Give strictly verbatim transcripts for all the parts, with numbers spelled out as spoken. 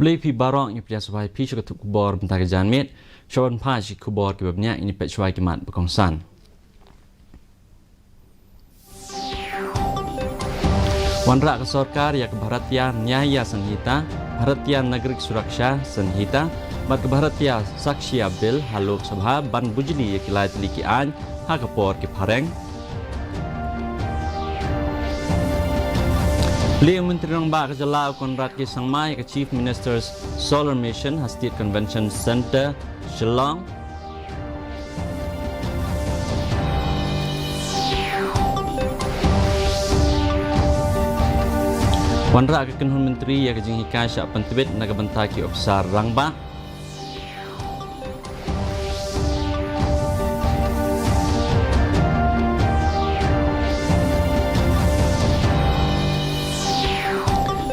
Khublei phi baroh, ngi pdiang sngewbha ïa phi sha ka tup khubor mynta ka janmiet. Shuwa ban phai sha ki khubor kiba bniah, ngin ïa peit shuwa ki mat ba kongsan. Wanrah ka sorkar ïa ka Bharatiya Nyaya Sanhita, Bharatiya Nagarik Suraksha Sanhita bad ka Bharatiya Sakshya Bill ha Lok Sabha ban bujli ïa ki lai tylli ki aiñ ha ka por ki phareng. Plie u Myntri Rangbah ka jylla u Conrad K Sangma ïa ka Chief Minister's Solar Mission ha State Convention Centre, Shillong. Wanrah ka kynhun myntri ïa ka jinghikai shah pyntbit na ka bynta ki ophisar rangbah.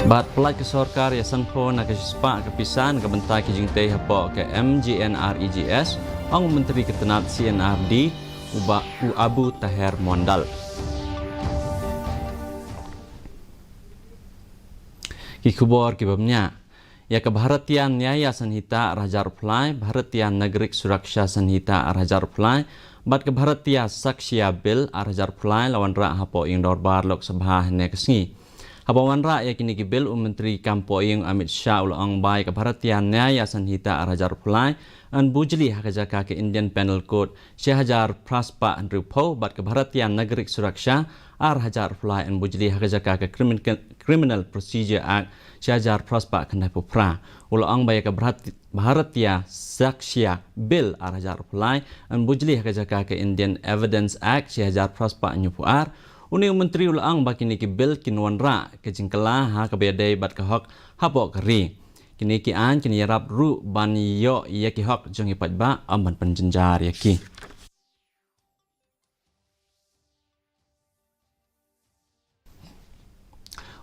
Bad pyllait ka sorkar ïa sanphew na ka shispah ka pisa na ka bynta ki jingtei hapoh ka M G N R E G S, ong u Myntri ka tnat C N R D, u Bah, u Abu Taher Mondal. Ki khubor kiba bniah. Ïa ka Bharatiya Nyaya Sanhita ar hajar arphew lai, Bharatiya Nagarik Suraksha Sanhita ar hajar arphew lai bad ka Bharatiya Sakshya Bill ar hajar arphew lai la wanrah hapoh ïing dorbar Lok Sabha hynne ka sngi. Haba wanrah ïa kine ki bill, u Myntri kam poh ïing Amit Shah u la ong ba ïa ka Bharatiya Nyaya Sanhita ar hajar arphew lai yn bujli ha ka jaka ka Indian Penal Code shi hajar phra spah hynriewphew bad ka Bharatiya Nagarik Suraksha ar hajar arphew lai yn bujli ha ka jaka ka Crimin-, Criminal Procedure Act shi hajar phra spah khyndaiphew phra. U la ong ba ïa ka Bharat-, Bharatiya Sakshya Bill ar hajar arphew lai yn bujli ha ka jaka ka Indian Evidence Act shi hajar phra spah hynñiewphew ar. Une u Myntri u la ong ba kine ki bill kin wanrah ka jingkylla ha kaba ïadei bad ka hok hapoh ka ri. Kine ki aiñ kin ïarap ruh ban ïoh ïa ki hok jong ki paidbah, ym ban pynjynjar ïa ki.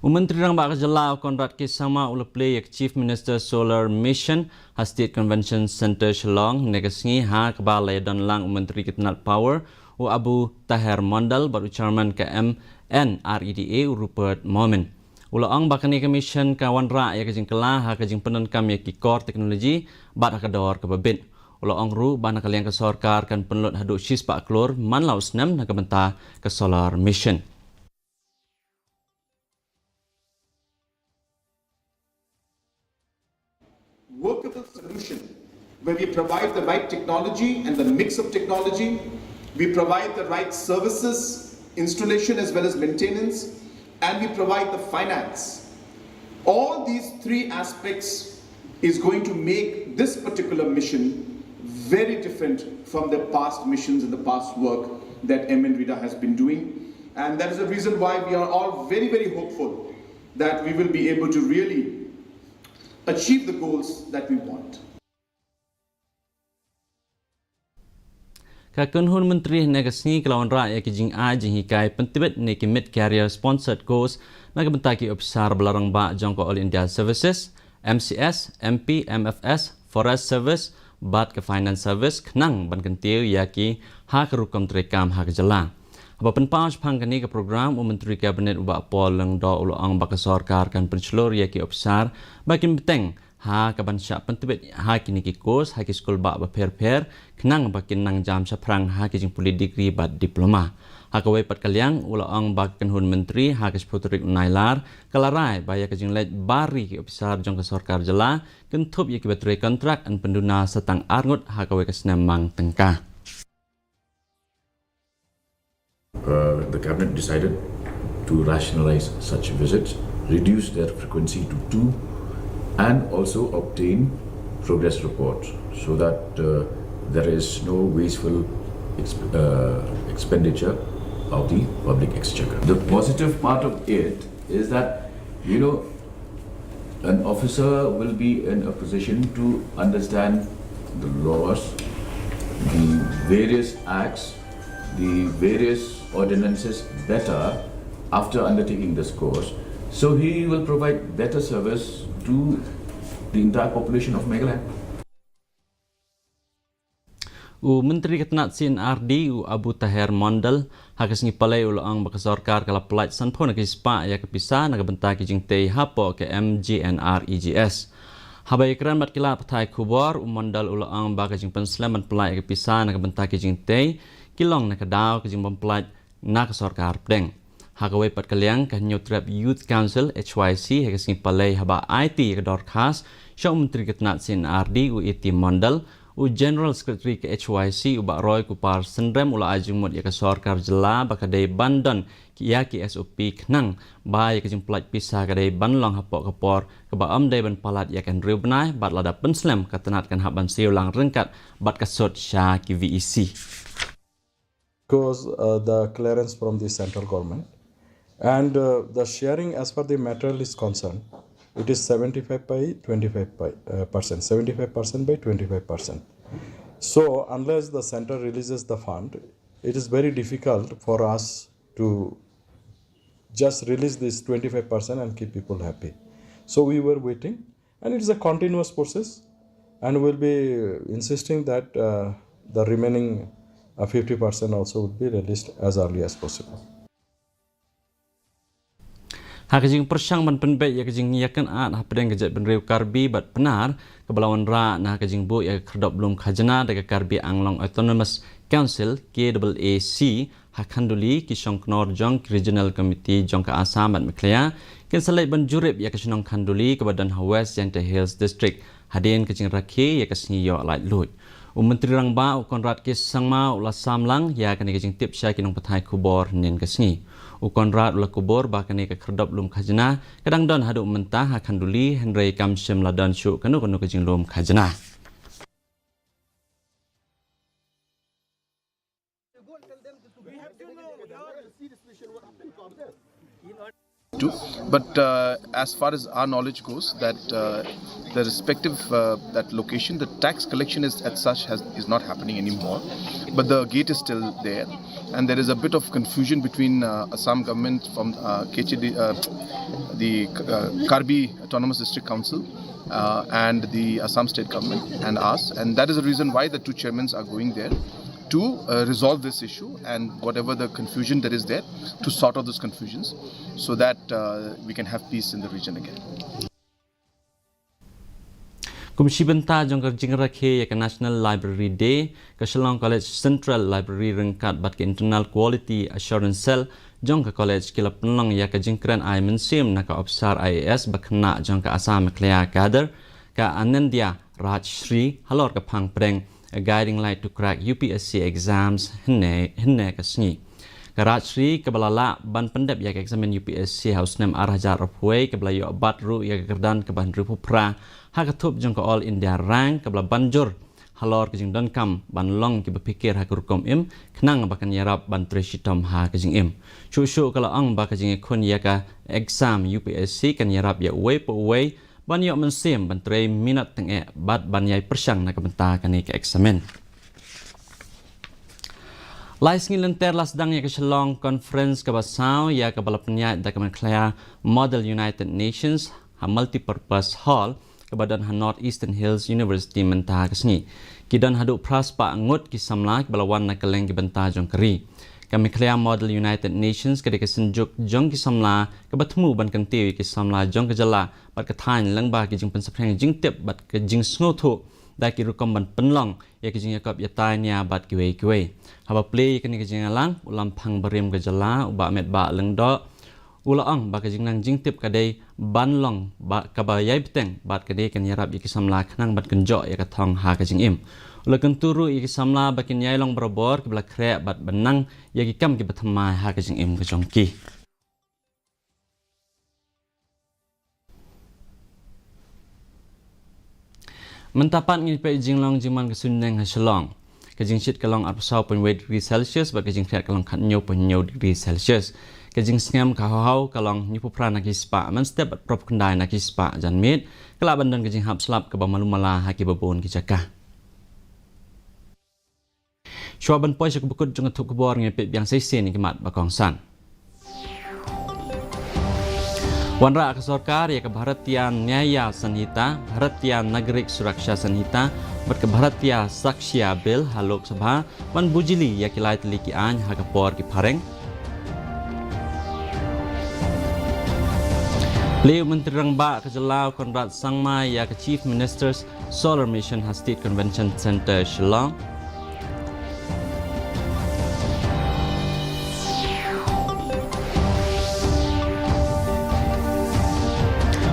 U Myntri Rangbah ka jylla u Conrad K Sangma u la plie ïa ka Chief Minister Solar Mission ha State Convention Centre, Shillong hynne ka sngi, ha kaba la ïadon lang u Myntri ka tnat Power, u Abu Taher Mondal bad u Chairman ka M N R E D A, u Rupert Momin. U la ong ba kane ka mission ka wanrah ïa ka jingkylla ha ka jingpyndonkam ïa ki kor technology bad ha ka dor kaba bit. U la ong ruh ba na ka liang ka sorkar kan pynlut haduh shispah klur man la u snem na ka bynta ka solar mission. Workable solution where we provide the right technology and the mix of technology, we provide the right services, installation as well as maintenance, and we provide the finance. All these three aspects is going to make this particular mission very different from the past missions and the past work that M N REDA has been doing. And that is the reason why we are all very, very hopeful that we will be able to really achieve the goals that we want. Ka kynhun myntri hynne ka sngi ka la wanrah ïa ki jingai jinghikai pyntbit ne ki mid career sponsored course na ka bynta ki ophisar ba la rangbah jong ka All India Services, M C S, M P, M F S, Forest Service bad ka Finance Service khnang ban kyntiew ïa ki ha ka rukom treikam ha ka jylla. Haba pynpaw shaphang kane ka program, u Myntri Cabinet u Bah Paul Lyngdoh u la ong ba ka sorkar kan pynshlur ïa ki ophisar ba kin bteng ha ka ban shah pyntbit ha kine ki course ha ki skul bah bapher bapher khnang ba kin nang jam shaphrang ha ki jingpule degree bad diploma. Ha kawei pat ka liang, u la ong ba ka kynhun myntri ha ka shiphew tarik u Nailar ka la rai ba ïa ka jingleit bar ri ki ophisar jong ka sorkar jylla kynthup ïa kiba trei kontrak yn pynduna sa tang ar ngut ha kawei ka snem mang tyngka. Uh, the cabinet decided to rationalize such visits, reduce their frequency to two, and also obtain progress reports so that, uh, there is no wasteful exp-, uh, expenditure of the public exchequer. The positive part of it is that, you know, an officer will be in a position to understand the laws, the various acts, the various ordinances better after undertaking this course. So he will provide better service to the entire population of Meghalaya. U Myntri ka tnat C N R D, u Abu Taher Mondal, ha ka sngi Palei u la ong ba ka sorkar ka la pyllait sanphew na ka shispah ïa ka pisa na ka bynta ki jingtei hapoh ka M G N R E G S. Haba ïakren bad ki lad pathai khubor, u Mondal u la ong ba ka jingpynslem ban pyllait ïa ka pisa na ka bynta ki jingtei ki long na ka daw ka jingbym pyllait na ka sorkar pdeng. Ha kawei pat ka liang, ka Hynñiewtrep Youth Council, H Y C, ha ka sngi Palei haba aiti ïa ka dorkhas sha u Myntri ka tnat C and R D, u A T Mondal, u General Secretary ka H Y C, u Bah Roy Kupar Synrem, u la ai jingmut ïa ka sorkar jylla ba ka dei ban don ïa ki S O P khnang ba ïa ka jingpyllait pisa ka dei ban long hapoh ka por kaba ym dei ban palat ïa ka hynriew bnai, bad lada pynslem, ka tnat kan hap ban siew lang ryngkat bad ka sut sha ki V E C. Because uh, the clearance from the central government and uh, the sharing as per the material is concerned, it is seventy-five by twenty-five by, uh, percent, seventy-five percent by twenty-five percent. So unless the center releases the fund, it is very difficult for us to just release this twenty-five percent and keep people happy. So we were waiting, and it is a continuous process, and we'll be insisting that uh, the remaining uh, fifty percent also would be released as early as possible. Ha ka jingpyrshang ban pynbeit ïa ka jingïakynad hapdeng ka jaitbynriew Karbi bad Pnar, kaba la wanrah na ka jingbuh ïa ka khyrdop lum khajna da ka Karbi Anglong Autonomous Council, K A A C, ha Khanduli, ki shongknor jong ki Regional Committee jong ka Assam bad Meghalaya kin sa leit ban jurip ïa ka shnong Khanduli kaba don ha West Jaintia Hills District, hadien ka jingrakhe ïa ka sngi ïoh laitluid. U Myntri Rangbah, u Conrad K Sangma, u la sam lang ïa kane ka jingtip sha ki nongpathai khubor hynnin ka sngi. U Conrad u la kubur ba kane ka khyrdop lum khajna ka dang don haduh mynta ha Khanduli, hynrei kam shym la don shuh kano kano ka jinglum khajna. To. But uh, as far as our knowledge goes, that uh, the respective uh, that location, the tax collection is as such has, is not happening anymore. But the gate is still there, and there is a bit of confusion between uh, Assam government from uh, K H A D, uh, the uh, Karbi Autonomous District Council, uh, and the Assam State government and us, and that is the reason why the two chairmen are going there to uh, resolve this issue and whatever the confusion that is there, to sort out those confusions so that uh, we can have peace in the region again. Kum shi bynta jong ka jingrakhe ïa ka National Library Day, ka Shillong College Central Library ryngkat bad ka Internal Quality Assurance Cell jong ka college ki la pynlong ïa ka jingkren ai mynsiem na ka ophisar I A S ba khynnah jong ka Assam Meghalaya Cadre, ka Anandya Rajshri, halor ka phang pdeng A Guiding Light to Crack U P S C Exams, hynne, hynne ka sngi. Ka Rajshri, kaba la lah ban pyndep ïa ka eksamin U P S C ha u snem ar hajar arphew wei, kaba la ïoh bat ruh ïa ka kyrdan kaba hynriewphew phra ha ka thup jong ka All India Rank, kaba la ban jur halor ka jingdonkam ban long kiba phikir ha ka rukom im, khnang ba kan ïarap ban trei shitom ha ka jingim. Shuh shuh ka la ong ba ka jingïakhun ïa ka exam U P S C kan ïarap ïa uwei pa uwei ban ïoh mynsiem ban trei minot tyngeh bad ban ïai pyrshang na ka bynta kane ka eksamin. Lai sngi lynter la sdang ïa ka Shillong Conference kaba saw, ïa kaba la pynïaid da ka Meghalaya Model United Nations ha Multipurpose Hall kaba don ha North Eastern Hills University mynta ka sngi. Ki don haduh phra spah ngut ki samla kiba la wan na kylleng ki bynta jong ka ri. Ka Meghalaya Model United Nations ka dei ka synjuk jong ki samla kaba thmu ban kyntiew ïa ki samla jong ka jylla bad ka thaiñ lyngba ki jingpynsaphriang jingtip bad ka jingsngewthuh da ki rukom ban pynlong ïa ki jingïakop ïatai nia bad kiwei kiwei. Haba plie ïa kane ka jingïalang, u Lamphang barim ka jylla, u Bah Metbah Lyngdoh, u la ong ba ka jingnang jingtip ka dei ban long ba kaba ïai bteng bad ka dei kan ïarap ïa ki samla khnang ban kynjoh ïa ka thong ha ka jingim. U la kyntu ruh ïa ki samla ba kin ïai long barabor kiba la khreh bad ban nang ïa ki kam kiba thymmai ha ka jingim ka jong ki. Mynta pat ngin peit jinglong jingman ka suiñneng ha Shillong. Ka jingshit ka long arphew saw point wei degree Celsius bad ka jingkhriat ka long khathynñiew point hynñiew degree Celsius. Ka jingsngem ka hawhaw ka long hynñiewphew phra na ki spah mynstep bad phraphew khyndai na ki spah janmiet. Ka lah ban don ka jinghap slap kaba malu mala ha kiba bun ki jaka. Shuwa ban poi sha kaba kut jong ka thup khubor, ngin peit biang sa shisien ïa ki mat ba kongsan. Wanrah ka sorkar ïa ka Bharatiya Nyaya Sanhita, Bharatiya Nagarik Suraksha Sanhita bad ka Bharatiya Sakshya Bill ha Lok Sabha ban bujli ïa ki lai tylli ki aiñ ha ka por ki phareng. Plie u Myntri Rangbah ka jylla u Conrad Sangma ïa ka Chief Minister's Solar Mission ha State Convention Centre, Shillong.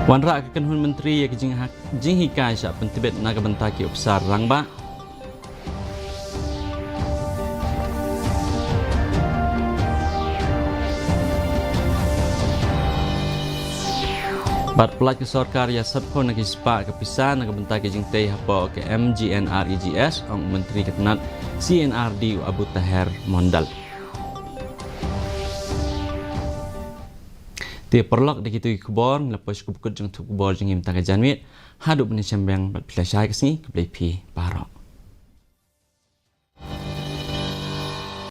Wanrah ka kynhun myntri ïa ka jingha-, jinghikai shah pyntbit na ka bynta ki ophisar rangbah. Bad pyllait ka sorkar ïa sep khyndai na ki spah ka pisa na ka bynta ki jingtei hapoh ka M G N R E G S, ong u Myntri ka tnat C N R D u Abu Taher Mondal. Te paralok, da kito ki khubor ngi la poi sha ka bakut jong ka thupkhubor jong ngi mynta ka janmiet. Haduh ban ïashem biang bad phi lashai ka sngi, khublei phi baroh.